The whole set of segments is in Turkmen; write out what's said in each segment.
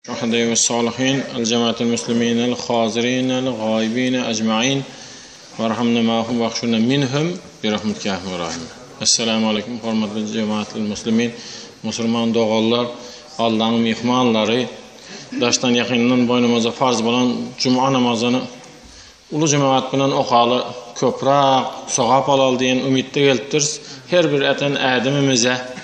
Şuhada we salihin, el cemaat-el muslimin, el hazirin, el gaibin, ecmaîn, werhamna ma'hum wahşurna minhum bi rahmetike ya erhamer rahimin. Esselamu aleýkum hormatly cemaat-el muslimin, musulman doganlar, Allahyň myhmanlary, daşdan ýakyndan boýnumyza farz bolan juma namazyny uly jemaat bilen okaly, köpräk sogap alaly diýen umytda gelipdiris. Her bir äten ädimimize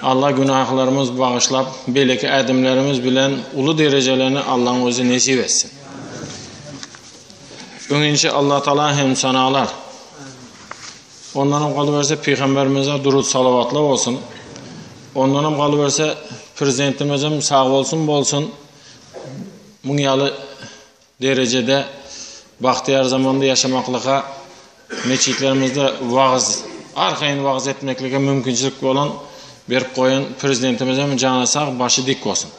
Allah günahlarymyz bagyşlap, beýleki ädimlerimiz bilen uly derejelerini Allaň özi nesip etsin. Öňinçe Allah Taala hem sanalar. Ondanam galyberse Pygamberimize durud salawatlar bolsun. Ondanam galyberse Prezidentimizem sag bolsun bolsun. Muň ýaly derejede bagtyýar zamanda ýaşamaklyga metjitlerimizde wagyz, arkaýyn wagyz etmeklige mümkinçilik bolan berip goýan Prezidentimizem jany sag, başy dik bolsun.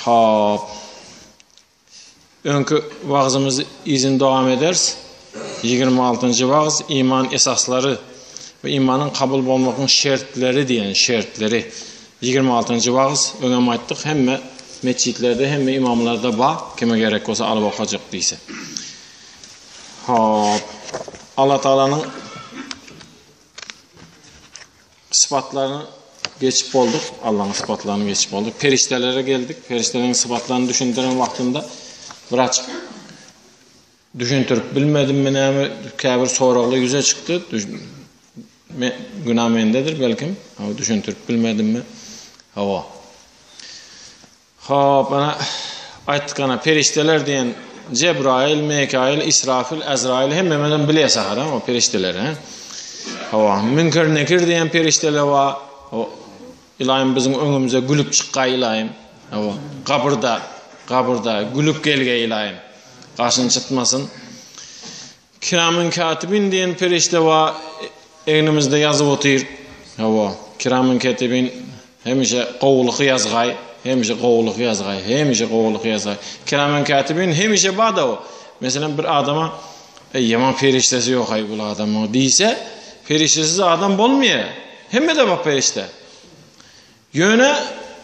Hop. Öňki wagyzymyzy yzyny dowam ederis. 26-njy wagyz iman esaslary we imanyň kabul bolmagyň şertleri diýen şertleri. 26-njy wagyz öňem aýtdyk hemme metjitlerde hemme imamlarda ba kime gerek bolsa alyp okajak diýse. Hop. Allah Taalanyň Sypatlaryny geçip bolduk. Allahyň sypatlaryny geçip bolduk. Perişdelere geldik. Perişdeleriň sypatlaryny düşündiren wagtynda biraz düşündirip bilmedimmi näme käbir soraglar ýüze çykdy. Me, günä mendedir belkim. Hawa düşündirip bilmedimmi? Hawa. Hop, ana aýtdyk ana perişdeler diýen Jebraýyl, Mekaýyl, Israfil, Ezraýyl hemmemizem bilýäs ahyr o perişdeleri, he. Hawa, Münker Nekir diýen perişdeler bar. O Ylaýym biziň öňümize gülüp çykgaý ylaýym. Hawa, gabyrda, gabyrda gülüp gelgeý ylaýym. Gaşyny çytmasyn. Kiramin katibin diýen perişde bar, egnimizde ýazyp otyr. Hawa, kiramin katibin hemişe gowulyky ýazgaý, hemişe gowulyky ýazgaý, hemişe gowulyky ýazgaý. Kiramin katibin hemişe bar-da o. Meselem, bir adama Eý, ýaman perişdesi ýok-aý bul adamyň diýse, perişdesiz adam bolmaýar. Hemmede bar perişde. Ýöne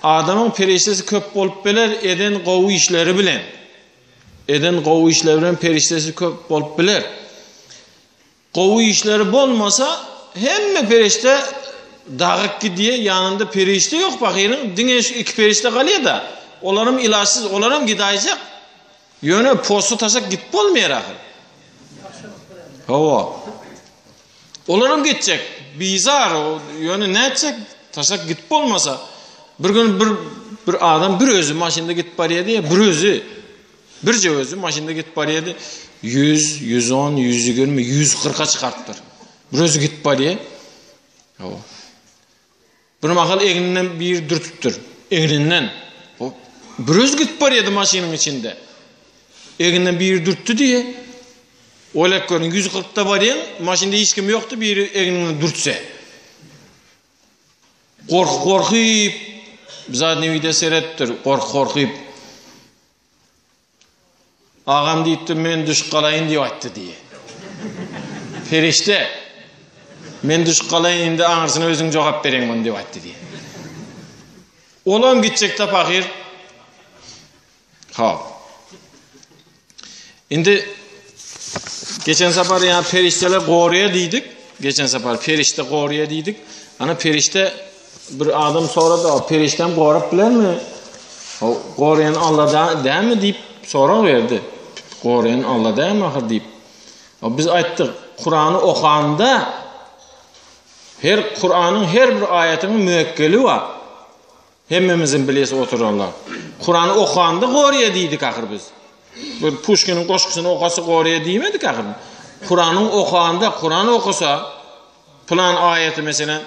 adamyň perişdesi köp bolup biler eden gowy işleri bilen. Eden gowy işleri bilen perişdesi köp bolup biler. Gowy işleri bolmasa, hemme perişde dagyk gidýär, ýanynda perişde ýok pahyryň, diňe şu iki perişde galýar-da. Olaram ilaçsyz, olaram gidäýjek. Ýöne posy taşlap gidip bolmaýar ahyr. Hawa. Olaram gitjek. Bizar, ýöne nätjek? Taşlap gidip bolmasa. Bir gün bir bir adam bir özi maşynda gidip barýardy, bir özi. Birje özi maşynda gidip barýardy. 100, 110, 120, 140-a çykarypdyr. Bir özi gidip barýar. Hawa. Bir mahal egninden bir dürtüpdir. Egninden. Bir özi gidip barýardy maşynyň içinde. Egninden biri dürtdi diýe. Oýlap görüň, 140-da barýaň, maşynda hiç kim ýokdy, biri egninden dürtse. Gorky gorkyp, zadny wide seretdir, gorky gorkyp. Agam diýipdir, men düşüp galaýyn diýip aýtdy diýe. Perişde, men düşüp galaýyn, indi aňyrsyna özüň jogap bereň muny diýip aýtdy diýe. Olam gitjekde pahyr. Ha. Indi geçen sapar ýa perişdeler goruýar diýdik. Geçen sapar perişde goruýar diýdik. Ana perişde Bir adam sorady, perişdem gorap bilermi? O goraýan Alla da dämi diýip sorag berdi. Goraýan Alla dämi ahyr diýip. O biz aýtdyk, Kurany okanda her Kuranyň her bir aýatynyň müekkeli bar. Hemmemizin bilesi oturanlar. Kurany okanda goraýar diýdik ahyr biz. Bir Puşkiniň goşgusyny okasa goraýar diýmedik ahyr. Kuranyň okanda, Kuran okasa Pylan aýaty meselem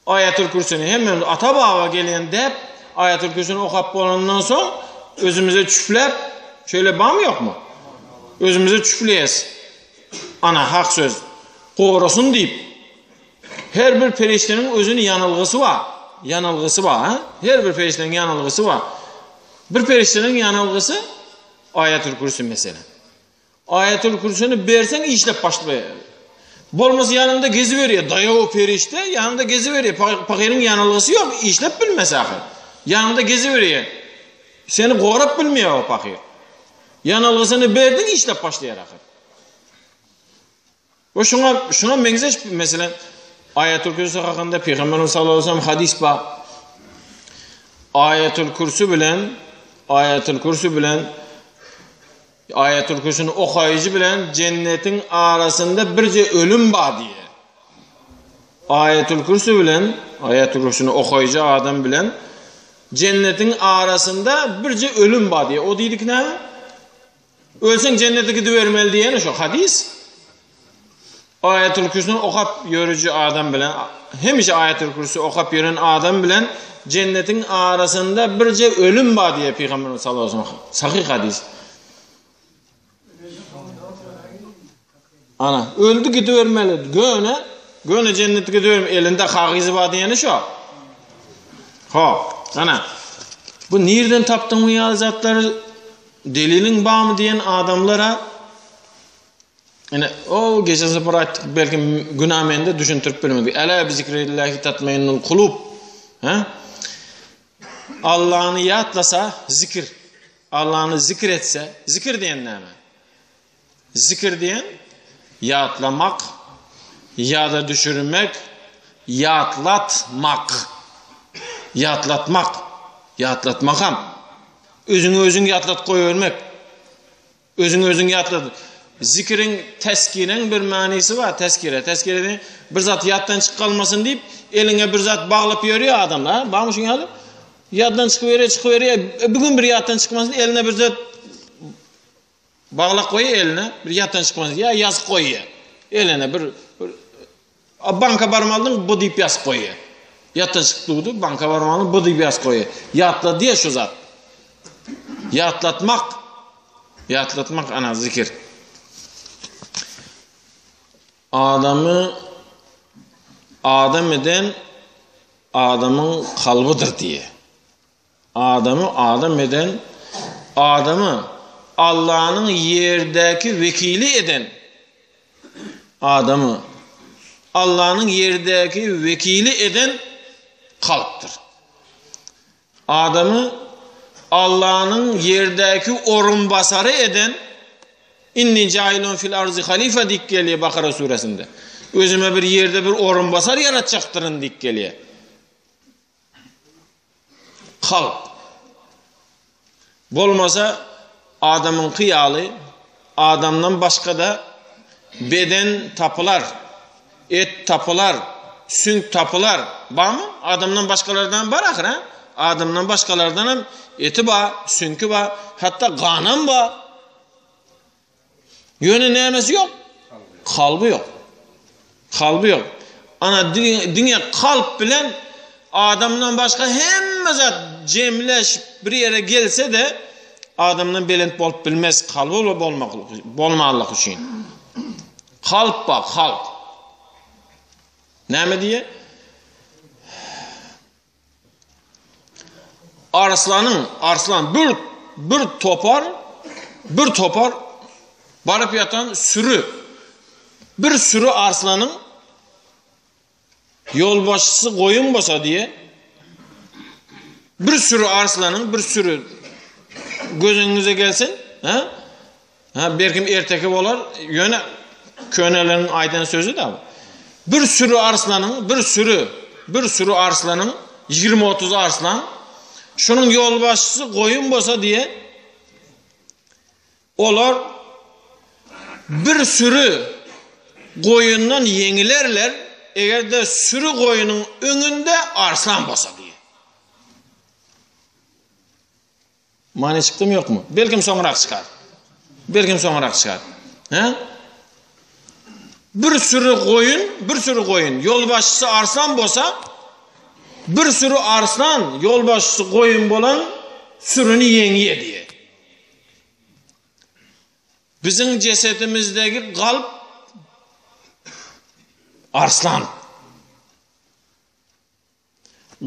Aýatul Kürsini hemmemiz ata baba gelýän däp Aýatul Kürsini okap bolandan soň özümize çüfläp şeýle barmy ýokmy? Özümize çüfleýäs. Ana hak söz. Gorasyn diýip. Her bir perişdeniň özüni ýanylgysy bar. Ýanylgysy bar, ha? Her bir perişdeniň ýanylgysy bar. Bir perişdeniň ýanylgysy Aýatul Kürsi meselem. Aýatul Kürsüni berseň işlep başlaýar. Bolmasa ýanynda geziberýär. Daýaw perişde ýanynda geziberýär. Pahyryň ýanylgysy ýok, işlep bilmez ahyr. Ýanynda geziberýär. Seni gorap bilmeýär o pahyr. Ýanalgysyny berdiň işläp başlaýar ahyr. We şuňa şuňa meňzeş meselem Aýatul Kürsi hakynda Pygamberimiz sallallahu aleyhi ve sellem hadys bar. Aýatul Kürsi bilen Aýatul Kürsi bilen Aýatul Kürsini okaýjy bilen jennetiň arasynda birje ölüm bar diýýär. Aýatul Kürsi bilen Aýatul Kürsini okaýjy adam bilen jennetiň arasynda birje ölüm bar diýýär. O diýdik näme? Ölseň jennete gidibermeli diýeni şo hadys. Aýatul Kürsini okap ýörüji adam bilen hemişe Aýatul Kürsi okap ýören adam bilen jennetiň arasynda birje ölüm bar diýýär Pygamberimiz sallallahu aleyhi ve sellem. Sahyh hadys. Ana, öldi gidibermeli. Göne, göne jennete gidibermeli. Elinde kagyzy bar diýeni şo. Hop, ana. Bu nirden tapdyň bu ýaly zatlary? Deliliň barmy diýen adamlara Ine, o geçen sapar aýtdyk, belki günä mende düşündirip bilmedik. Ela bi zikrillahi tatmainnul kulub. Ha? Allah'ını ýatlasa, zikir. Allah'ını zikir etse, zikir diýen näme? Zikir diýen ýatlamak, ýada düşürmek, ýatlatmak. Ýatlatmak. Ýatlatmakam. Özüňi özüň ýatlatyp goýbermek. Özüňi özüň ýatlat. Zikiriň, tezkireň bir manysy bar, tezkire. Tezkire diýen bir zat ýatdan çykyp galmasyn diýip, eliňe bir zat baglap ýörýär adamlar, ha? Barmy şuň ýaly? Ýatdan çykyp ýörýär, çykyp ýörýär. E, bu gün bir ýatdan çykmasyn, eline bir zat baglap goýýar eline, bir ýatdan çykmasyn, ýa ýazyp goýýar. Eline bir, bir A banka barmalydyň bu diýip ýazyp goýýar. Ýatdan çykyp durdy, banka barmalydyň bu diýip ýazyp goýýar. Ýatla diýe şu zat. Ýatlatmak. Ýatlatmak ana zikir. Adamy adam eden adamyň kalbydyr diýe. Adamy adam eden, adamy Allanyň ýerdäki wekili eden, adamy Allanyň ýerdäki wekili eden kalpdyr. Adamy Allanyň ýerdäki orunbasary eden Inni jailun fil arzy halifa diýip gelýär Bakara suresinde. Özüme bir ýerde bir orunbasar ýaratjakdyryn diýip gelýär. Kalp. Bolmasa adamyňky ýaly adamdan başga-da beden tapylar, et tapylar, süňk tapylar. Barmy? Adamdan başgalardan bar ahyr, ha? Adamdan başgalardan hem eti bar, süňki bar, hatda ganam bar. Ýöne nämesi ýok? Kalby ýok. Kalby ýok. Ana diňe kalp bilen adamdan başga hemme zat jemleşip bir ýere gelse-de adamdan belent bolup bilmez kalby bolmak bolmanlyk üçin. Kalp bar, kalp. Näme diýe? Arslanyň, arslan bir bir topar, bir topar baryp ýatan sürü. Bir sürü arslanyň ýolbaşçysy goýun bolsa diýe. Bir sürü arslanyň bir sürü göz öňüňize gelsin, ha? Ha, belkim erteki bolar, ýöne köneleriň aýdan sözi da. Bir sürü arslanyň, bir sürü, bir sürü arslanyň 20-30 arslan şunuň ýolbaşçysy goýun bolsa diýe olar bir sürü goýundan ýeňilerler, eger-de sürü goýunyň öňünde arslan bolsa diýe. Many çykdymy ýokmy? Belkim soňrak çykar. Belkim soňrak çykar. He? Bir sürü goýun, bir sürü goýun, ýolbaşçysy arslan bolsa, bir sürü arslan, ýolbaşçysy goýun bolan sürüni ýeňýär diýe. Biziň jesedimizdäki galp arslan.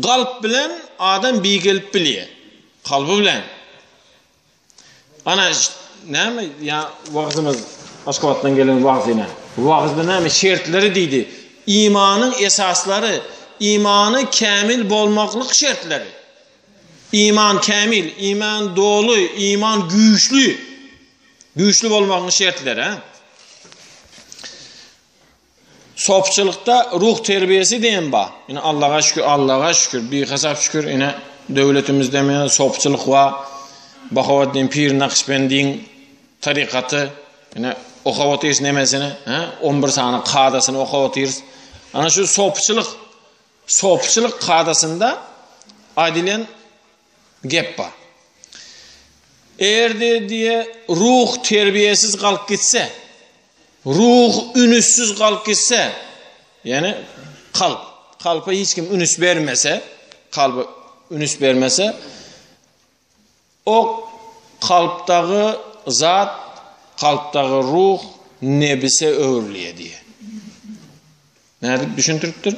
Kalp bilen adam beýgelip bilýär. Kalby bilen. Ana näme ýa wagzymyz Aşgabatdan gelen wagz ine. Wagzda näme şertleri diýdi. Imanyň esaslary, imany kämil bolmaklyk şertleri. Iman kämil, iman doly, iman güýçli. Güýçli bolmagyň şertleri, ha? Sopçylykda ruh terbiýesi diýen bar. Ine Allaha şükür, Allaha şükür, bihasap şükür. Ine döwletimizde men sopçylyk bar. Bahawaddin Pir Nakşbendiň tarykaty. Ine okap otyrys nemesini, ha? 11 sany kadasyny okap otyrys. Ana şu sopçylyk, sopçylyk kadasynda aýdylan gep bar. Eger-de diýe ruh terbiýesiz galyp gitse, ruh ünüssiz galyp gitse, ýagny kalp, kalpa hiç kim ünüs bermese, kalba ünüs bermese, o kalpdagy zat, kalpdagy ruh nebise öwrülýär diýe. Nädip düşündiripdir?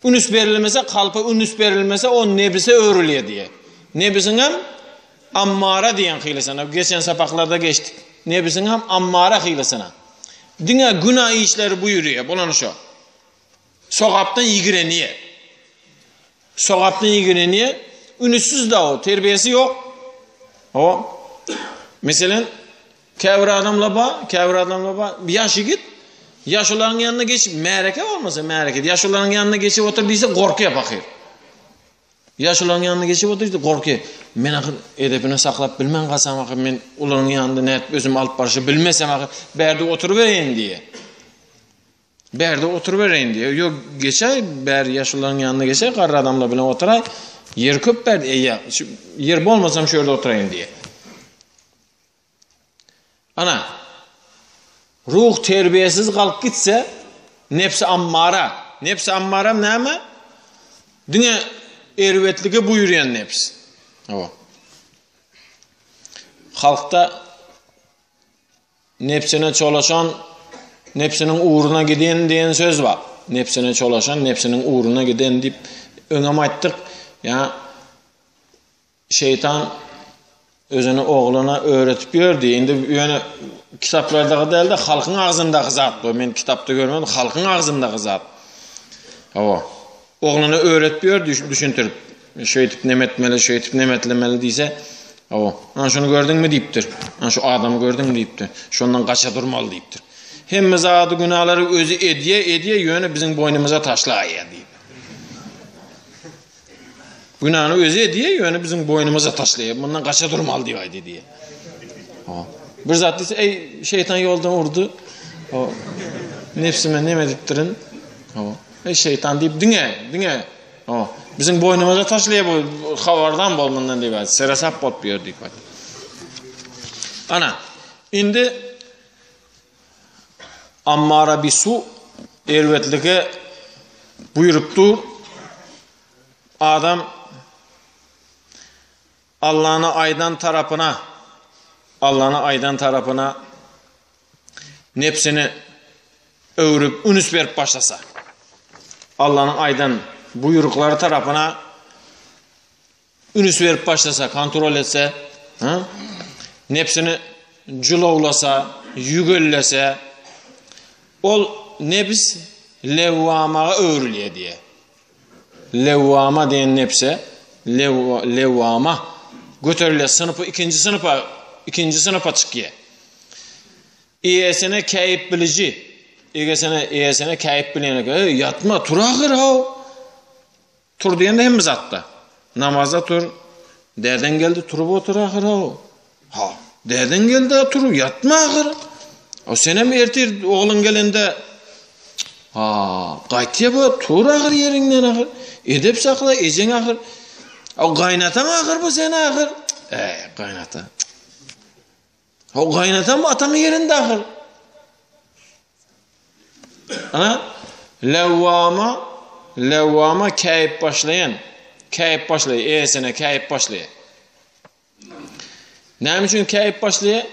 Ünüs berilmese, kalpa ünüs berilmese, o nebise öwrülýär diýýär. Nebisiň hem ammara diýen hylysyna, geçen sapaklarda geçdik. Nebisiň hem ammara hylysyna. Diňe günä işleri buýurýar, bolany şo. Sogapdan ýigrenýär. Sogapdan ýigrenýär. Ünüssiz da o, terbiýesi ýok. O. Meselen, Käbir adamlar bar, käbir adamlar bar, ýaş ýigit, ýaşularyň ýanyna geçip, märeke bolmasa märeke, ýaşularyň ýanyna geçip otur diýse gorkýar pahyr. Ýaşularyň ýanyna geçip otur diýse gorkýar. Men ahyr edepini saklap bilmän galsam ahyr men olaryň ýanynda nädip özümi alyp barşy bilmesem ahyr bärde oturybereýin diýýär. Bärde oturybereýin diýýär. Ýok, geçäý, bäri ýaşulularyň ýanyna geçäý, garry adamlar bilen oturaý. Ýer köp bärde, eýýä, ýer bolmasam şu ýerde oturaýyn diýýär. Ana, ruh terbiýesiz galyp gitse, nefsi ammara. Nefsi ammara näme? Diňe erbetlige buýurýan nefs. Hawa. Halkda nebsine çolaşan, nebsiniň ugruna giden diýen söz bar. Nebsine çolaşan, nebsiniň ugruna giden diýip öňem aýtdyk. Ýa Şeýtan özüni ogluna öwretip ýördi. Indi ýöne kitaplardaky däl-de, halkyň agzyndaky zat bu. Men kitapda görmedim, halkyň agzyndaky zat. Hawa. Ogluna öwretip ýördi, düşündirip. Şeýdip neme etmeli, şeýdip neme etlemeli diýse, hawa. Ana şuny gördüňmi diýipdir. Ana şu adamy gördüňmi diýipdir. Şondan gaça durmaly diýipdir. Hemme zady, günalary özi edýär, edýär, ýöne biziň boýnumyza taşlaýar diýip. Günäni özi edýär, ýöne biziň boýnumyza taşlaýar. Mundan gaça durmaly diýip aýdy diýýär. Bir zat diýse, eý, şeýtan ýoldan urdy. O nefsime neme edipdirin? O, eý şeýtan diýip diňe, diňe o biziň boýnumyza taşlaýar bu habardan bol mundan diýip aýdy. Seresap bolup ýör diýip aýdy. Ana, indi Ammara bisu erbetlige buýrup dur. Adam Allany aýdan tarapyna Allany aýdan tarapyna nebsini öwrüp ünüs berip başlasa Allanyň aýdan buýruklary tarapyna Ünüs berip başlasa, kontrol etse, ha? Nebsini julawlasa, ýügellese, ol nebs lewwamaga öwrülýär diýýär. Lewwama diýen nebse, lewwama göterilýär, synpy ikinji synpa, ikinji synpa çykýar. Eýesine käýip biliji, egesine, eýesine käýip bilýän eken. Eý, ýatma, tur ahyr, haw. Tur diýende hemme zatda. Namaza tur. Dädeň geldi, turup otur ahyr-ow. Ha, dädeň geldi, tur, ýatma ahyr. O senem ertir ogluň gelende Ha, gaýtýa bu, tur ahyr ýeriňden ahyr. Edep sakla, ejeň ahyr. O gaýnataň ahyr bu seni ahyr. Eý, gaýnata. O gaýnatam ataň ýerinde ahyr. Ana, lewwama, lewwama käýip başlaýan, käýip başlaýar, eýesine käýip başlaýar. Näme üçin käýip başlaýar?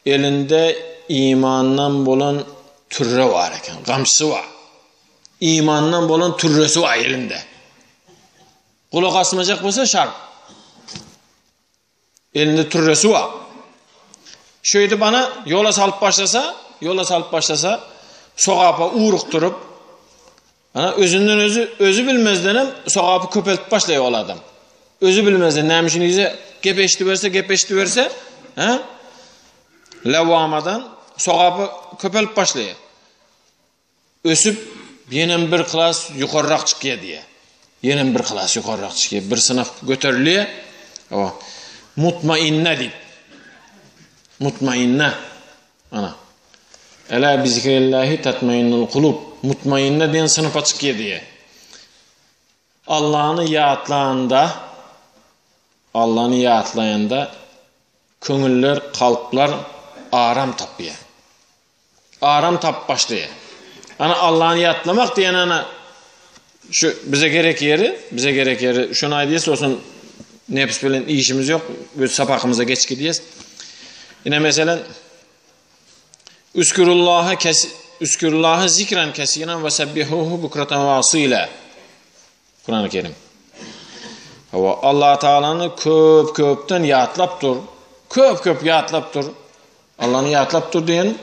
Elinde imandan bolan türre bar eken, gamçysy bar. Imandan bolan türresi bar elinde. Gulak asmajak bolsa şart. Elinde türresi bar. Şeýdip ana ýola salyp başlasa, ýola salyp başlasa, sogapa ugrukdyryp, ana özünden özü özü bilmezden hem sogapy köpeltip başlaýar ol adam. Özi bilmezden näme üçin diýse, gep eşidiberse, gep eşidiberse, he? Lewwamadan sogapy köpelip başlaýar. Ösüp, ýenem bir klas ýokarrak çykýar diýýär. Ýenem bir klas ýokarrak çykýar, bir synap göterilýär. O mutmainne diýip. Mutmainne. Ana. Ela bi zikrillahi tatmainnul kulub. Mutmainne diýen synapa çykýar diýýär. Allany ýatlanda, Allany ýatlaýanda köňüller, kalplar aram tapýar. Aram tapyp başlaýar. Ana Allany ýatlamak diýen ana şu bize gerek ýeri, bize gerek ýeri şuny aýdýas, olsun nefs bilen işimiz ýok, öz sapakymyza geç gidýäs. Ine meselen Üskürullaha kes Üskürullaha zikran kesiran ve sebbihuhu bukratan ve asila. Kur'an-ı Kerim. Hawa, Allah Taalany köp-köpden ýatlap dur. Köp-köp ýatlap dur. Allany ýatlap dur diýen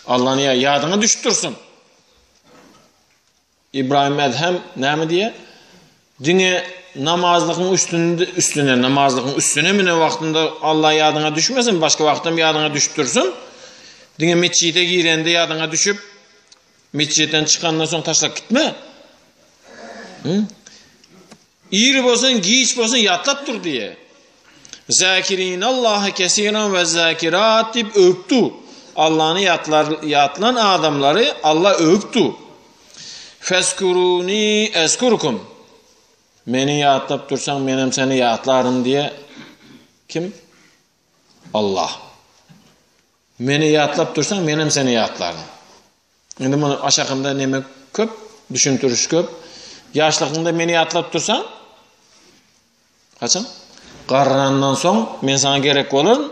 Allany ýadyňa düşüp dursun. Ibrahim Edhem näme diýýär? Diňe namazlygyň üstünde üstüne namazlygyň üstüne münen wagtynda Allah ýadyňa düşmesin, başga wagtam ýadyňa düşüp dursun. Diňe metjide girende ýadyňa düşüp, metjitden çykandan soň taşlap gitme. Hı? Ir bolsun, giç bolsun ýatlap dur diýe. Zakirinallaha kesiran we zakirat diýip öwüpdi. Allany ýatlar, ýatlan adamlary Allah öwüpdi. Feskuruni eskurkum. Meni ýatlap dursaň, menem seni ýatlaryn diýe. Kim? Allah. Meni ýatlap dursaň, menem seni ýatlaryn. Indi muny aşakynda neme köp, düşündiriş köp. Ýaşlygyňda meni ýatlap dursaň, haçan? Garrandan soň men saňa gerek bolaryn.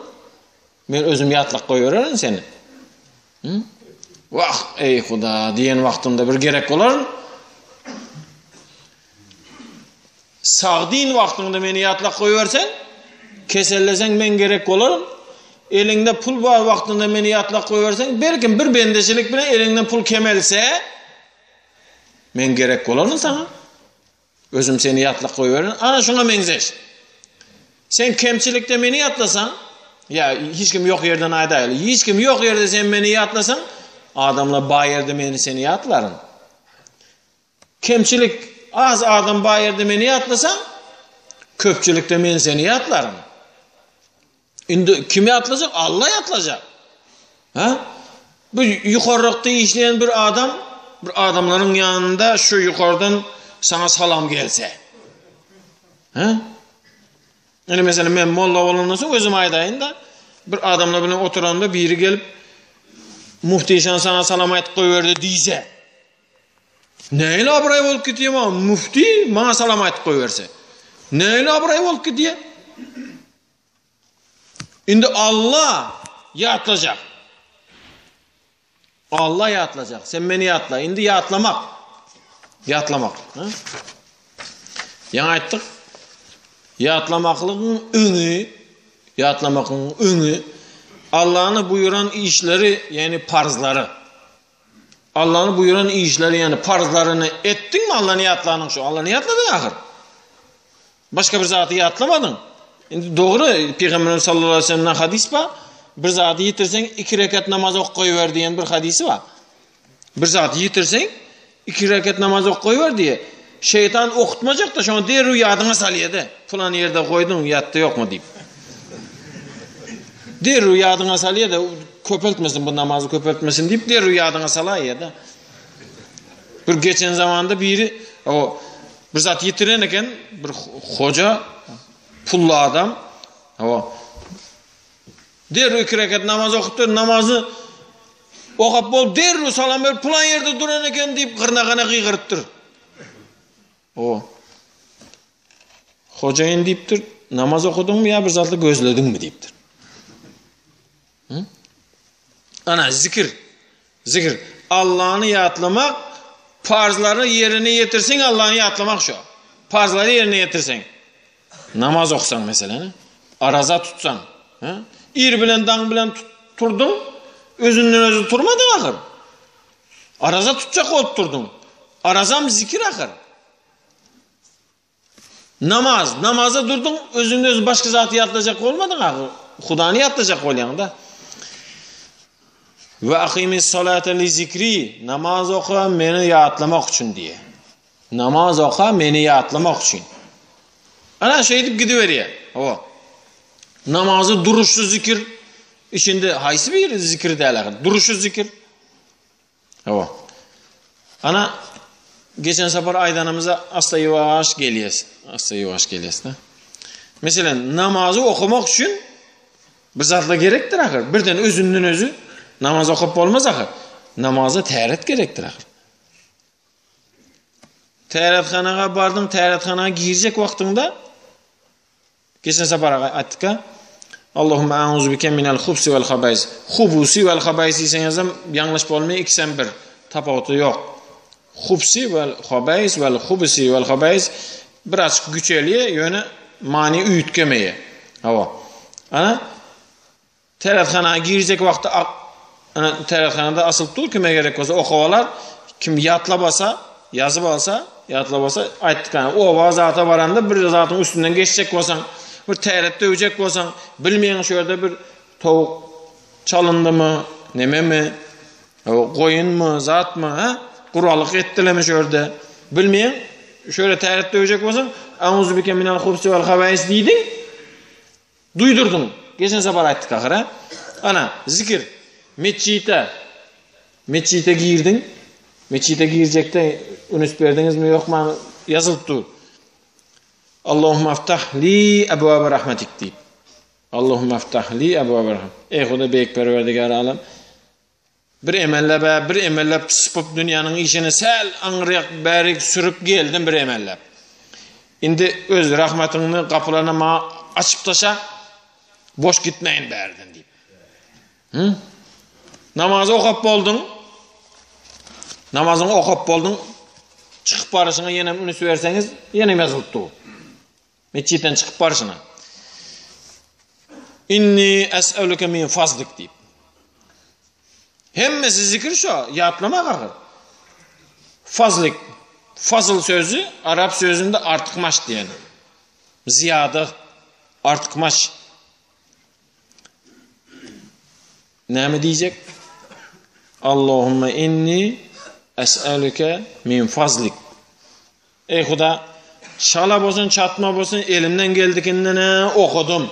Men özüm ýatlap goýbererin seni. Hı? Wah, eý Huda diýen wagtymda bir gerek bolaryn. Sagdyn wagtyňda meni ýatlap goýberseň, keselleseň men gerek bolaryn. Eliňde pul bar wagtynda meni ýatlap goýberseň, belkim bir bendeçilik bilen eliňden pul kemelse, men gerek bolaryn saňa. Özüm seni ýatlap goýberin. Ana şuňa meňzeş. Sen kemçilikde meni ýatlasaň, ýa hiç kim ýok ýerden aýdaýly, hiç kim ýok ýerde sen meni ýatlasaň, adamlar bar ýerde meni seni ýatlaryn. Kemçilik az adam bar ýerde meni ýatlasaň, köpçülikde men seni ýatlaryn. Indi kim ýatlajak? Allah ýatlajak. Ha? Bu ýokarrakda işleýän bir adam, bir adamlaryň ýanynda şu ýokardan saňa salam gelse. Ha? Indi meselem men molla bolandan soň özüm aýdaýyn-da, bir adamlar bilen oturanda biri gelip Mufti işan saňa salam aýdyp goýberdi diýse. Nähili abraý bolup gidýär maňa? Müfti maňa salam aýdyp goýberse. Nähili abraý bolup gidýär? Indi Allah ýatlajak. Allah ýatlajak. Sen meni ýatla. Indi ýatlamak. Ýatlamak. Ýaňy aýtdyk. Ýatlamaklygyň öňi, ýatlamaklygyň öňi Allah'yň buýran işleri, ýagny parzlary. Allany buýran işleri ýagny parzlaryny etdiňmi Allany ýatlanyň şu Allany ýatladyň ahyr. Başga bir zady ýatlamadyň. Indi dogry Pygamberimiz sallallahu aleyhi ve sellemden hadys bar. Bir zady ýitirseň iki rekat namaz ok goýber diýen bir hadysy bar. Bir zady ýitirseň iki rekat namaz ok goýber diýe. Şeytan okutmajak da şoňa derrew ýadyňa salýar-da. Falan ýerde goýduň, ýatda ýokmy diýip. Derrew ýadyňa salýar-da, köpeltmesin bu namazy köpeltmesin diýip derrew ýadyňa salaýýar-da. Bir geçen zamanda biri o bir zat ýitiren eken, bir hoja pully adam. O derrew iki rekat namaz okupdyr, namazy okap bolup derrew salam berip plan ýerde duran eken diýip gyrnagana gygyrypdyr. O Hojaýyn diýipdir, namaz okadyňmy ýa bir zatly gözlediňmi diýipdir. Hı? Ana zikir. Zikir. Allany ýatlamak, parzlary ýerine ýetirseň Allany ýatlamak şu. Parzlary ýerine ýetirseň. Namaz okusaň meselem, araza tutsaň, he? Ir bilen daň bilen turduň, özünden özü turmadyň ahyr. Araza tutjak bolup durduň. Arazam zikir ahyr. Namaz, namaza durduň, özüňde özüň başga zat ýatlajak bolmadyň ahyr. Hudany ýatlajak bolýaň-da. Ve aqimis salate li zikri, namaz oka meni ýatlamak üçin diýe. Namaz oka meni ýatlamak üçin. Ana şeýdip gidiberýär. Hawa. Namazy duruşly zikir içinde haýsy biri zikir däl ahyr? Duruşy zikir. Hawa. Ana geçen sapar aýdanymyza asta ýuwaş gelýäs. Asta ýuwaş gelýäs-de. Meselem, namazy okamak üçin bir zatlar gerekdir ahyr. Birden özünden özü namaz okap bolmaz ahyr. Namaza täret gerekdir ahyr. Tärethanaga bardyň, tärethana girjek wagtyňda geçen sapar aýtdyk-a. Allahumma a'uzu bike minel hubsi vel habais. Hubusi vel habais diýseňizem ýalňyş bolmaýar, ikisem bir. Tapawuty ýok. Hubsi vel habais vel hubusi vel habais biraz güçelýär, ýöne many üýtgemeýär. Hawa. Ana Tärethana girjek wagty ana tärethanada asylyp dur kime gerek bolsa okap alar. Kim ýatlap alsa, ýazyp alsa, ýatlap alsa aýtdyk ana oba zata baranda bir zatyň üstünden geçjek bolsaň, bir täret döwjek bolsaň, bilmeýäň şu ýerde bir towuk çalyndymy, nememi, goýunmy, zatmy, ha? Guralyk etdilermi şu ýerde? Bilmeýäň, şu ýerde täret döwjek bolsaň, Auzubike minel hubsi vel habais diýdiň. Duýdurdyň. Geçen sapar aýtdyk ahyr, ha? Ana, zikir. Metjite. Metjite girdiň. Metjite girjekde üns berdiňizmi, ýokmy? Ýazylyp dur. Allahumma aftah li abwaba rahmatik diýip. Allahumma aftah li abwaba rahmatik. Ey Huda beýik Perwerdigär alem. Bir emellep-ä, bir emellep sypyp dünýäniň işini säl aňryk bärik sürüp geldim bir emellep. Indi öz rahmatyňny gapylaryny maňa açyp taşa, boş gitmäýin bärden diýip. Hı? Namazy okap bolduň. Namazyňy okap bolduň. Çykyp baryşyňa ýenem üns berseňiz, ýenem ýazylyp dur. Metjitden çykyp barşyna. Inni es'eluke min fazlik diýip. Hemmesi zikir şo, ýatlamak ahyr. Fazlik. Fazl sözi arap sözünde artykmaç diýeni. Zyýada, artykmaç. Näme diýjek? Allahumma inni es'eluke min fazlik. Eý Huda, çala bolsun, çatma bolsun, elimden geldikinden-ä okadym.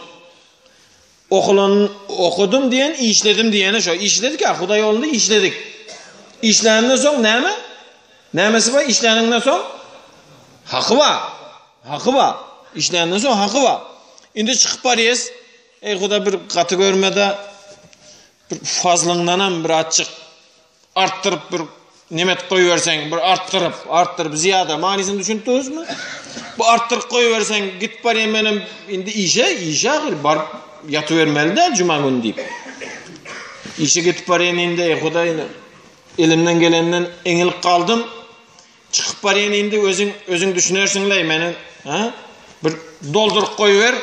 Okulan, okadym diýen, işledim diýeni şo. Işledik-ä, Huda ýolunda işledik. Işläninden soň näme? Nämesi bar işläniňden soň? Haky bar. Haky bar. Işläninden soň haky bar. Indi çykyp barýas. Eý Huda bir gaty görme-de, bir fazlyňdanam bir azjyk artdyryp bir nemet goýberseň, bir artdyryp, artdyryp zyýada manysyny düşünip durusmy? Bu artdyryp goýberseň, git barýan menem indi işe, işe ahyr baryp ýatybermeli däl juma güni diýip. Işe gidip barýan indi, eý Hudaý, elimden gelenden eňilip galdym. Çykyp barýan indi özüň, özüň düşünersiň-leý meni, ha? Bir dolduryp goýber.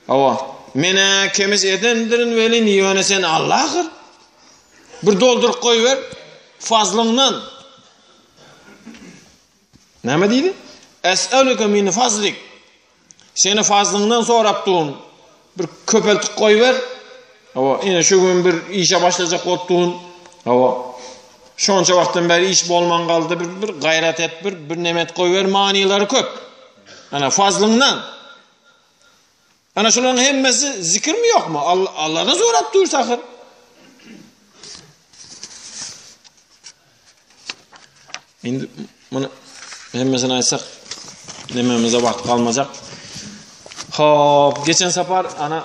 Hawa, men-ä kemis edendirin welin, ýöne sen Alla ahyr. Bir dolduryp goýber, fazlyňdan. Näme diýdi? Es'eluke min fazlik. Seni fazlyňdan sorap durun. Bir köpeltip goýber. Hawa, ine şu gün bir işe başlajak bolup durun. Hawa. Şonça wagtdan bäri iş bolman galdy. Bir, bir gaýrat et, bir, bir nemet goýber, manylary köp. Ana, fazlyňdan. Ana şularyň hemmesi zikirmi ýokmy? Allahdan sorap dursa ahyr. Indi muny hemmesini aýtsak nememize wagt galmajak. Hop, geçen sapar ana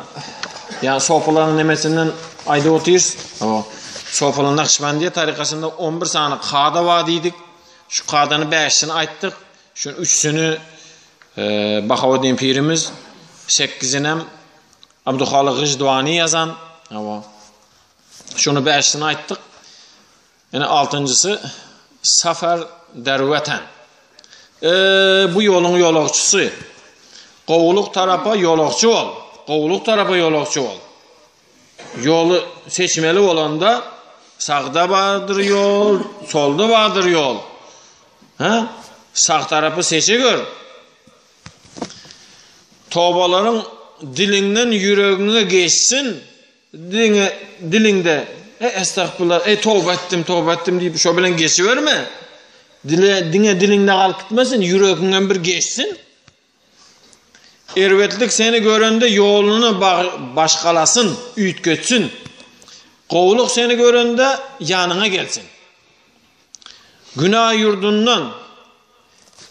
ýa sopalaryň nemesinden aýdyp otyrys. Hop, sopalaryň Nakşbandiýa tarikasynda 11 sany kada bar diýdik. Şu kadany 5-sini aýtdyk. Şu üçüsini Bahaweddin pirimiz, sekizinem Abduhalyk Gyždwany ýazan. Hawa. Şuny bäşisini aýtdyk. Ýene altynjysy Safar Derweten. E, bu ýoluň ýolagçysy. Gowulyk tarapa ýolagçy bol. Gowulyk tarapa ýolagçy bol. Ýoly seçmeli bolanda sagda bardyr ýol, solda bardyr ýol. Ha? Sag tarapy seçe gör. Tobalaryň diliňden ýüregiňe geçsin, diňe diliňde e estagfirullah, e toba etdim, toba etdim diýip şo bilen geçiberme. Dile diňe diliňde galyp gitmesin, ýüregiňem bir geçsin. Erbetlik seni görende ýoluny başgalasyn, üýtgetsin. Gowulyk seni görende ýanyňa gelsin. Günä ýurdundan,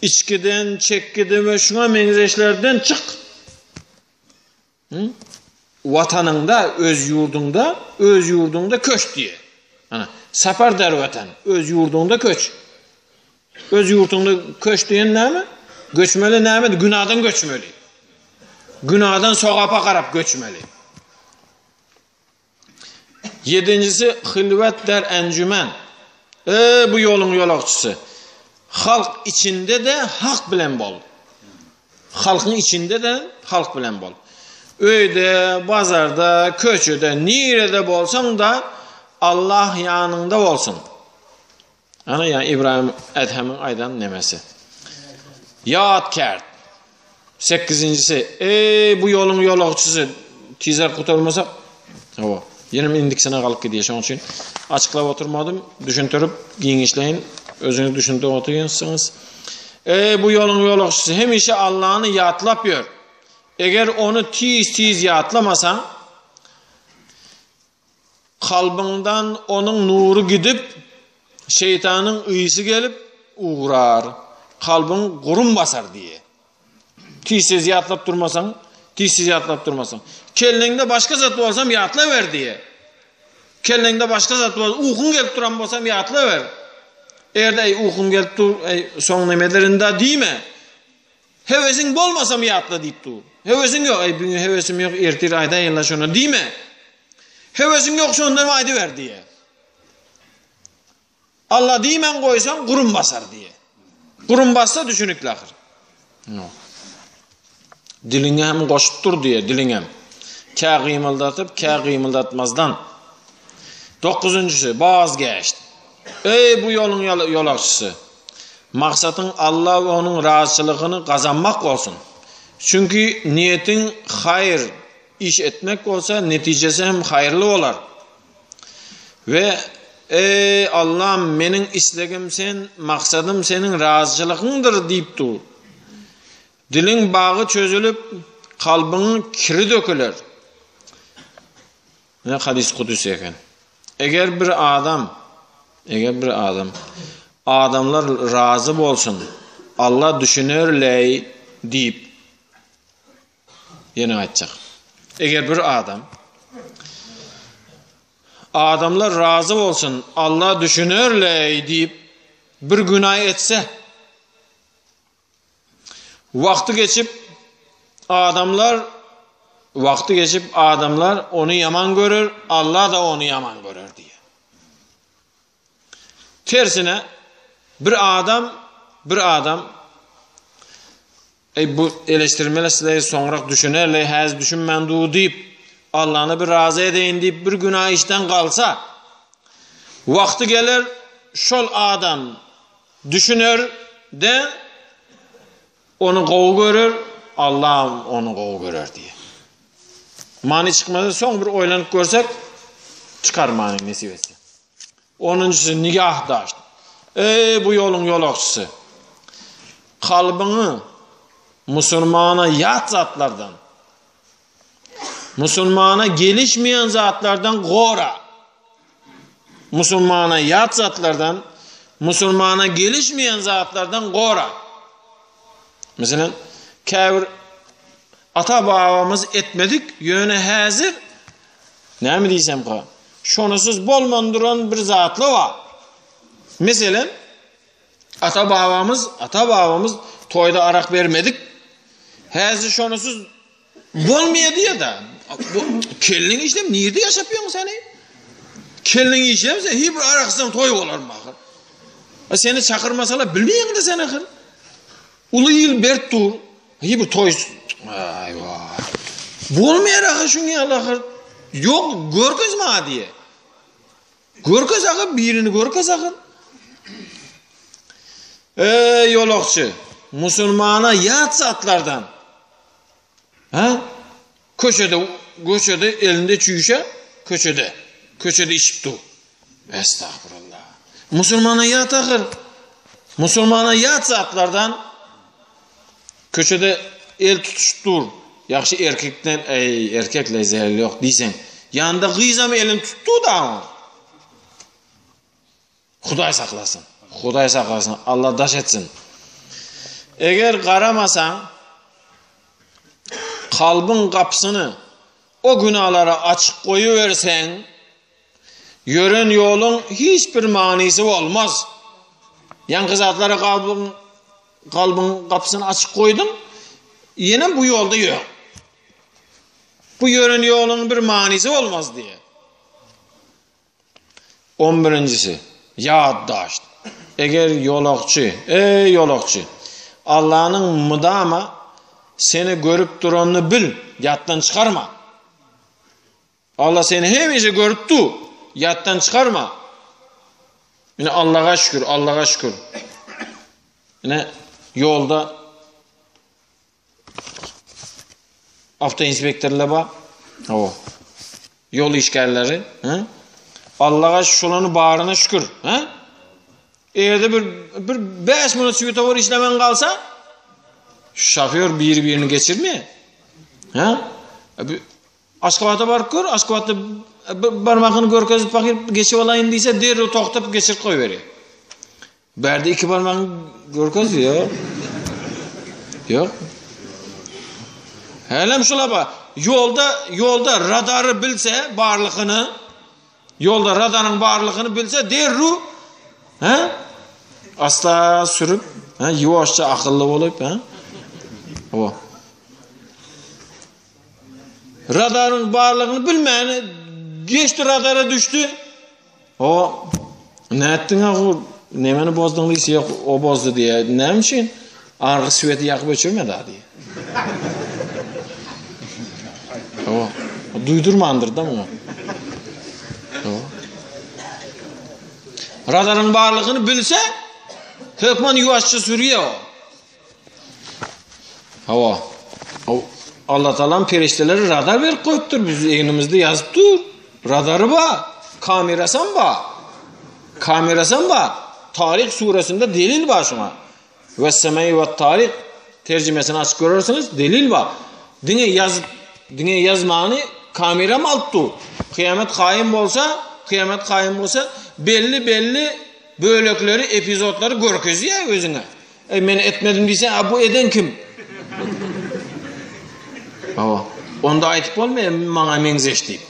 içgiden, çekgiden we şuňa meňzeşlerden çyk. Watanyňda, öz ýurduňda, öz ýurduňda köç diýe. Ana, sapar der watan, öz ýurduňda köç. Öz ýurduňda köç diýen näme? Göçmeli näme? Günadan göçmeli. Günadan sogapa garap göçmeli. Ýedinjisi hylwet der enjümen. Eý bu ýoluň ýolagçysy! Halk içinde-de hak bilen bol. Halkyň içinde-de halk bilen bol. Öýde, bazarda, köçede, nirede bolsaň-da Allah ýanyňda bolsun. Ana ýa Ibrahim Edhemiň aýdan nemesi. Ýat kärt. Sekizinjisi, eý bu ýoluň ýolagçysy, tizräk gutarmasak, hawa, ýenem indikisine galyp gidýär. Şonuň üçin açyklap oturmadym, düşündirip, giňişleýin özüňiz düşündirip otyrsyňyz. Eý bu ýoluň ýolagçysy, hemişe Allany ýatlap ýör. Eger ony tiz-tiz ýatlamasaň, Kalbyňdan onuň nury gidip, şeýtanyň ysy gelip ugrar. Kalbyň gurum basar diýe. Tizsiz ýatlap durmasaň, tizsiz ýatlap durmasaň. Kelleňde başga zat bolsam ýatlaber diýe. Kelleňde başga zat bolsa, ukyň gelip duran bolsam ýatlaber. Eger-de eý ukym gelip dur, eý soň neme ederin-da diýme. Höwesiň bolmasam ýatla diýip dur. Höwesiň ýok, eý bu gün höwesim ýok, ertir aýdaýynla şony diýme. Höwesiň ýok şondan aýdyber diýe. Allah diýmän goýsaň gurum basar diýe. Gurum bassa düşünikli ahyr. No. Diliňe hem goşup dur diýe, diliňem. Kä gymyldatyp, kä gymyldatmazdan. Dokuzunjysy, baz geçdi. Eý bu ýoluň ýolagçysy! Maksadyň Alla we onuň razyçylygyny gazanmak bolsun. Çünki niýetiň haýyr iş etmek bolsa, netijesi hem haýyrly bolar. We Eý Allam, meniň islegim sen, maksadym seniň razyçylygyňdyr diýip dur. Diliň bagy çözülip, kalbyňyň kiri döküler. Ine hadys kudüsi eken. Eger bir adam, eger bir adam adamlar razy bolsun, Allah düşüner-leý diýip ýene aýtjak. Eger bir adam adamlar razy bolsun, Allah düşüner-leý diýip bir günä etse, Wagty geçip adamlar wagty geçip adamlar ony ýaman görer, Allah da ony ýaman görer diýýär. Tersine bir adam bir adam Ey bu eleştirmeli size soňrak düşünerler, häzir düşünmän dur diýip, Allah'ny bir razy edeýin diýip bir günah işden galsa, wagty geler şol adam Düşüner de ony gowy görer, Allam ony gowy görer diýe. Many çykmasa soň bir oýlanyp görsek çykar many nesip etse. Onunjysy nigah daş. Eý bu ýoluň ýolagçysy. Kalbyňy musulmana ýat zatlardan, musulmana gelişmeýän zatlardan gora. Musulmana ýat zatlardan, musulmana gelişmeýän zatlardan gora. Meselem, käbir ata-babamyz etmedik, ýöne häzir näme diýsemka, şonusyz bolman duran bir zatlar bar. Meselem, ata-babamyz, ata-babamyz toýda arak bermedik. Häzir şonusyz Bolmaýar diýýär-de. Bu kelliň işlem nirde ýaşap ýörüň sen? Kelliň işlem sen hiç bir araksyzam toý bolarmy ahyr? A seni çakyrmasalar bilmeýäň-de sen ahyr. Uly il berk dur. Hiç bir toý Aýwa. Bolmaýar ahyr şuň ýaly ahyr. Ýok, görkez maňa diýýär. Görkez ahyr, birini görkez ahyr. Eý ýolagçy, musulmana ýat zatlardan. Hä? Köçede, köçede elinde çüýşe, köçede, köçede içip dur. Estagfurullah. Musulmana ýat ahyr. Musulmana ýat zatlardan köçede el tutuşup dur. Ýagşy erkekden, eý, erkekle zeleli ýok diýseň. Ýanynda gyzam elini tutdy da. Hudaý saklasyn. Hudaý saklasyn. Allah daş etsin. Eger garamasaň, kalbyň gapysyny o günalara açyk goýuberseň, ýören ýoluň hiç bir manysy bolmaz. Ýaňky zatlara kalbyň kalbyň gapysyny açyk goýduň, ýene bu ýolda ýör. Bu ýören ýoluň bir manysy bolmaz diýe. On birinjisi, ýaddaşt. Eger ýolagçy, eý ýolagçy, Allanyň mydama seni görüp duranyny bil, ýatdan çykarma. Alla seni hemişe görüp dur, ýatdan çykarma. Ine Allaha şükür, Allaha şükür. Ine ýolda Awtoinspektorlar bar. Hawa. Ýol işgärleri, hä? Allaha şolany baryna şükür, hä? Eger-de bir bir 5 minut swetofor işlemän galsa, şoför biri-birini geçirmeýär. Hä? Aşgabada baryp gör, Aşgabatda bir barmagyny görkezip bakyp geçip alaýyn diýse, derrew togtap geçirip goýberýär. Bärde iki barmagyňy görkez, ýok. Ýok. Hälem şula bar. Ýolda, ýolda radary bilse barlygyny, ýolda radaryň barlygyny bilse derrew, he? Asla sürüp, he, ýuwaşça akylly bolup, he? O. Radaryň barlygyny bilmän geçdi radara düşdi. O nätdiň agu nemeni bozduň diýse ýok o bozdy diýýär. Näme üçin? Argy sweti ýakyp öçürmedi a diýýär. O duýdurmandyr da muňa. O. Radaryň barlygyny bilse hökman ýuwaşça sürýär o. Hawa. Allah Taala'nın perişdeleri radar berip goýupdyr. Biz egnimizde ýazyp dur. Radary bar. Kamerasam bar. Kamerasam bar. Tarik suresinde delil bar şuňa. Ve semai ve tarik tercümesini açıp görersiňiz, delil bar. Diňe ýazyp, diňe ýazmany kameram alyp dur. Kıyamet kaýym bolsa, kıyamet kaýym bolsa belli belli bölekleri, epizodlary görkezýär özüňe. Eý, men etmedim diýseň, a bu eden kim? Hawa. Onda aýdyp bolmaýar, maňa meňzeş diýip.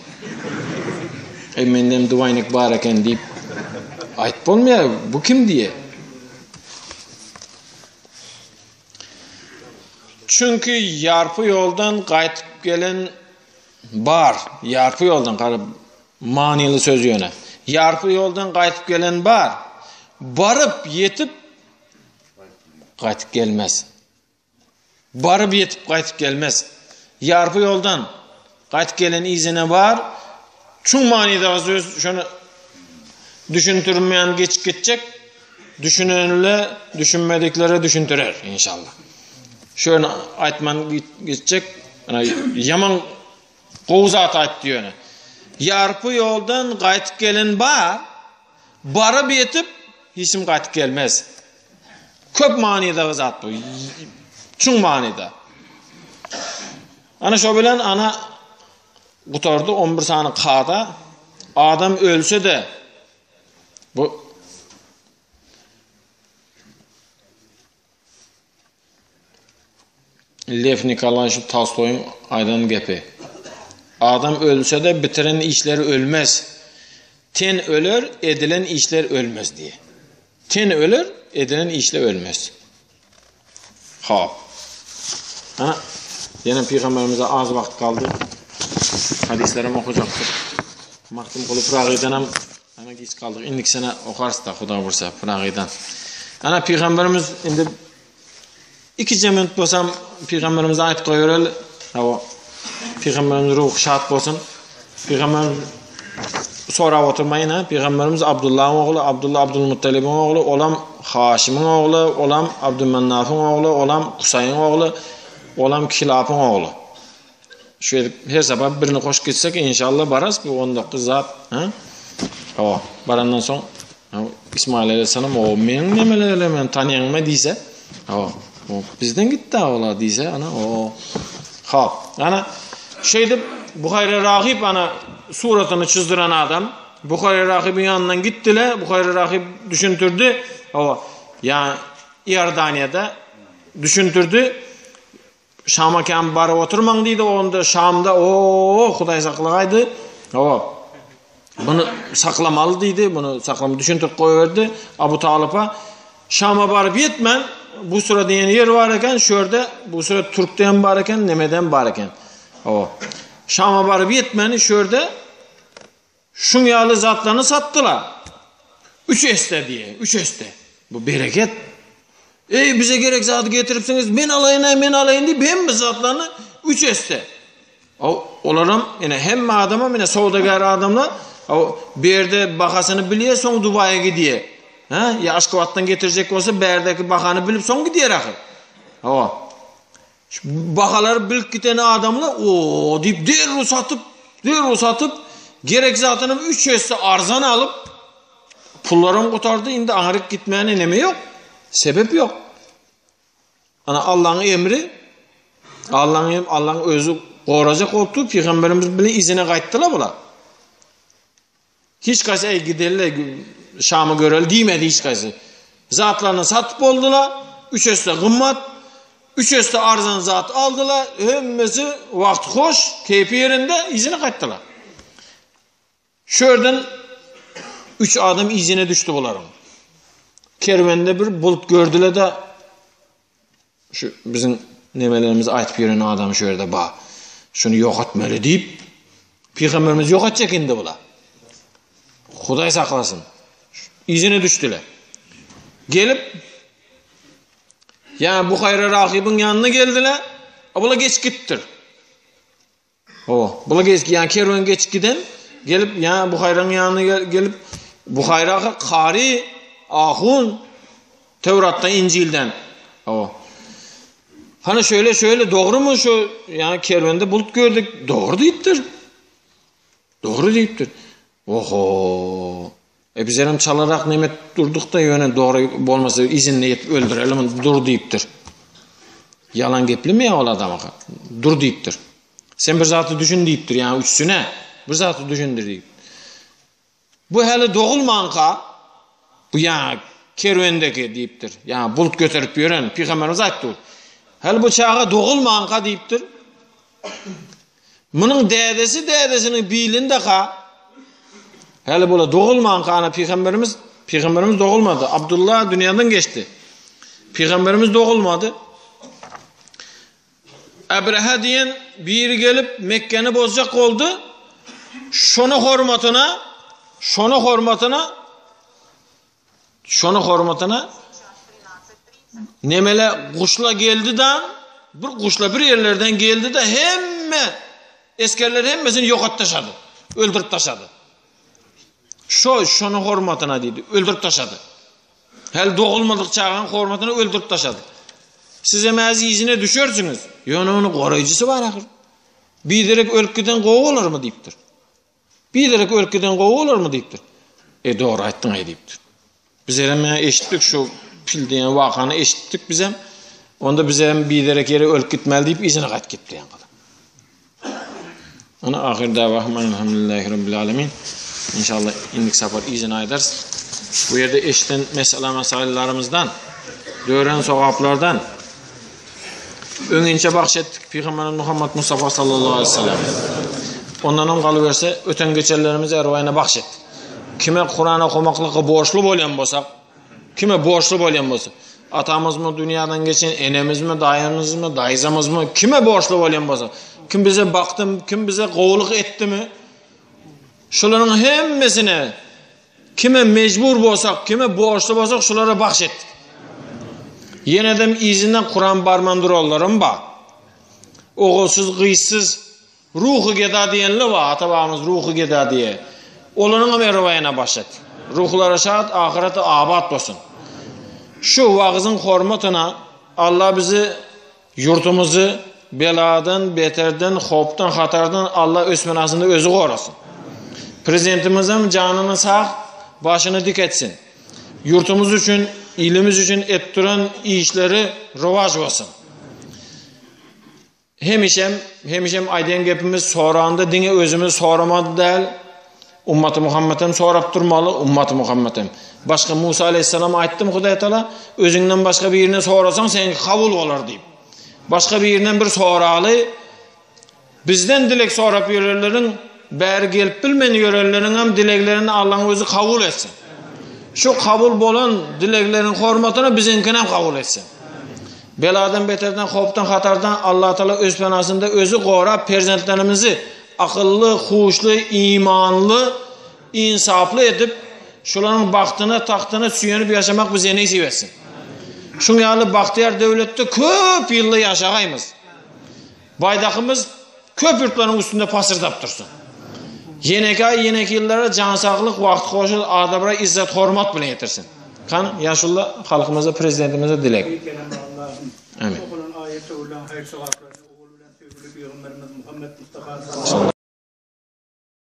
Eý, mendem dwaýnik bar eken diýip aýdyp bolmaýar, bu kim diýe. Çünki ýarpy ýoldan gaýtyp gelen bar. Ýarpy ýoldan gara manyly söz ýöne. Ýarpy ýoldan gaýtyp gelen bar. Baryp ýetip Gaýtyp gelmez. Baryp ýetip gaýtyp gelmez. Ýarpy ýoldan gaýtyp gelen yzyna bar. Çuň manydaky söz şony düşündirmän geçip gitjek. Düşünenle düşünmediklere düşündirer inşallah. Şöyle aýtman geçjek. Ýaman gowy zat aýtdy ýöne. Ýarpy ýoldan gaýtyp gelen bar. Baryp ýetip, hiç kim gaýtyp gelmez. Köp manydaky zat bu. Çuň manyda. Ana şo bilen ana gutardy 11 sany kada. Adam ölse-de bu Lew Nikolaýewiç Tolstoýyň aýdan gepi. Adam ölse-de bitiren işleri ölmez. Ten öler, edilen işler ölmez diýe. Ten öler, edilen işler ölmez. Hop. Ana, ýene pygamberimize az wagt galdy. Hadislerem okajakdyk. Magtymguly Pyragydan hem ana giç galdyk. Indiki sene okarys-da, Huda bursa, Pyragydan. Ana pygamberimiz indi Ikije minut bolsam pygamberimize aýyp goýbereli. Hawa. Pygamberimiz ruhy şat bolsun. Pygamberimiz sorap oturmaýyn ha. Pygamberimiz Abdullahyň ogly, Abdullah Abdulmuttalibiň ogly, olam Haşymyň ogly, olam Abdulmannafyň ogly, olam Kusaýyň ogly, olam Kilapyň ogly. Şu edip her sapar birini goşup gitsek inşallah bararys bu 19 zat. Ha? Hawa, barandan soň İsmail aleyhisselam o meň nemelerle men tanýaňmy diýse, hawa, o bizden gitdi olar diýse, ana o hop, ana şeýdip Buhayra Rahip ana suratyny çyzdyran adam Buhayra Rahibiň ýanyndan gitdiler, Buhayra Rahip düşündirdi, hawa, ýa Iordaniýada düşündirdi. Şama kän baryp oturmaň diýdi, onda Şamda o Hudaý saklagaýdy. Hawa. Bunu saklamaly diýdi, bunu saklam düşündirip goýberdi Abu Talypa. Şama baryp ýetmän, Busra diýen ýer bar eken, şu ýerde Busra Türkden bar eken, nemeden bar eken. Hawa. Şama baryp ýetmän, şu ýerde şuň ýaly zatlaryny satdylar. Üç este diýe, üç este. Bu bereket. Eý, bize gerek zady getiripsiňiz, men alaýyn-a, men alaýyn diýip, hemme zatlaryny üç esse. O, olaram, ine, hemme adamam, ine, sowdagär adamlar, o, bu ýerde bahasyny bilýär, soň Dubaýa gidýär. Hä? Ýa Aşgabatdan getirjek bolsa, bärdäki bahany bilip, soň gidýär ahyr. Hawa. Şu bahalary bilip giden adamlar, o diýip, derrew satyp, derrew satyp, gerek zatyny üç esse arzan alyp, Pullaram gutardy, indi aňryk gitmäne neme ýok, sebep ýok. Ana Allaň emri, Allaň em, Allaň özi gorajak bolupdy, pygamberimiz bilen yzyna gaýtdylar bular. Hiç haýsy eý gideli, Şamy göreli diýmedi hiç haýsy. Zatlaryny satyp boldular, üç esse gymmat, üç esse arzan zat aldylar, hemmesi wagty hoş, keýpi ýerinde yzyna gaýtdylar. Şu ýerden üç adam yzyna düşdi bularyň. Kerwende bir bulut gördüler-de şu biziň nemelerimizi aýtyp ýören adam şu ýerde bar. Şuny ýok etmeli diýip, pygamberimiz ýok etjek indi bular. Hudaý saklasyn. Yzyna düşdüler. Gelip ýa Buhayra rahybyň ýanyna geldiler. A bular geç gitdir. Hawa, bula geç, ýa kerwen geçip giden, gelip, ýa Buhaýraň ýanyna gelip, Buhaýra kary, ahun, Töwratdan, Injilden. Hawa. Hany şöyle şöyle dogrumy şu, ýa kerwende bulut gördük, dogry diýipdir. Dogry diýipdir. Oho. E bizlerem çalarak neme durduk-da ýöne dogry bolmasa izinde ýetip öldürelim dur diýipdir. Ýalan geplemeýär ol adam aka. Dur diýipdir. Sen bir zady düşün diýipdir, ýa üstüne bir zady düşündir diýip. Bu häli dogulmanka bu ýa kerwendeki diýipdir. Ýa bulut göterip ýören pygamberimiz aýtdy. Häli bu çaga dogulmanka diýipdir. Munuň dädesi dädesiniň bilindeka häli bula dogulmanka ana pygamberimiz pygamberimiz dogulmady. Abdullah dünýäden geçdi. Pygamberimiz dogulmady. Ebrehe diýen biri gelip Mekgeni bozjak boldy. Şonu hormatyna, şonu hormatyna Şonu hormatyna nemele guşla geldi da bir guşla bir yerlerden geldi de hemme eskerler hemmesini yok etdi taşladı. Öldürüp taşladı. Şo şonu hormatyna diýdi. Öldürüp taşladı. Hel dogulmadyk çagaň hormatyna öldürüp taşladı. Siz hem äzi yzyna düşersiňiz. Ýöne onu goraýjysy bar ahyr. Biderek ölüp giden gowy bolarmy diýipdir. Biderek ölüp giden gowy bolarmy diýipdir. E dogry aýtdyň-aý diýipdir. Bizerem ýa eşitdik şu pil diýen wakany eşitdik bizem. Onda bizem biderek ýere ölüp gitmeli diýip yzyna gaýtyp gitdi ýaňky. Ana ahyr dawahum elhamdülillahi rabbil alamin. İnşallah indik sapar yzyna aýdarys. Bu ýerde eşiden mesele mesaillerimizden, dören sogaplardan Öňinçe bagş etdik Pygamberimiz Muhammed Mustafa sallallahu aleyhi ve sellem. Ondanam galyberse öten geçenlerimizi erwaýyna bagş etdik. Kime Kur'an okumaklyga borçly bolýan bolsak, kime borçly bolýan bolsa, atamyzmy dünýäden geçen, enemizmi, daýymyzmy, daýzamyzmy, kime borçly bolýan bolsa, kim bize bakdy, kim bize gowulyk etdimi, şolaryň hemmesine Kime mejbur bolsak, kime borçly bolsak şulara bahş etdik. Ýenedem yzyndan Kuran barman duranlarym bar. Ogulsyz, gyzsyz ruhy geda diýenler bar, ata-babamyz ruhy geda diýe. Olaryň hem erwaýyna baş et. Ruhlary şat, ahyreti abat bolsun. Şu wagyzyň hormatyna Allah bizi, ýurtumyzy. beladan, beterden, howpdan, hatardan Allah öz penasynda özi gorasyn. Prezidentimizem janyny sag, başyny dik etsin. Ýurtumyz üçin, ilimiz üçin edip duran işleri rowaç bolsun. Hemişem, hemişem aýdýan gepimiz soranda diňe özümiz soramaly däl, ummaty Muhammedem sorap durmaly, ummaty Muhammedem. Başga Musa aleyhisselam aýtdym Hudaý Taala, özüňden başga birinden sorasaň seňki kabul bolar diýip. Başga birinden bir soraly, bizden dilek sorap ýörenleriň, bäri gelip bilmän ýörenleriň hem dileglerini Allahyň özi kabul etsin. Şu kabul bolan dilegleriň hormatyna biziňkini hem kabul etsin. Beladan beterden, howpdan hatardan Allah Taala öz penasynda özi gorap perzentlerimizi akylly, huşly, imanly, insaply edip, şolaryň bagtyna, tagtyna süýenip ýaşamak bize nesip etsin. Şuň ýaly bagtyýar döwletde köp ýylda ýaşagaýmyz. Baýdakymyz köp ýurtlaryň üstünde pasyrdap dursun. Ýeneki aý, ýeneki ýyllara jan saglyk, wagt hoşal, adabra, izzet, hormat bilen ýetirsin. Kan, ýaşulla, halkymyza, prezidentimize dileg. Amin. Okalan aýat-töwirleň haýyr-sogaplaryny ogul bilen söýgüli pygamberimiz Muhammet Mustafa sallallahu.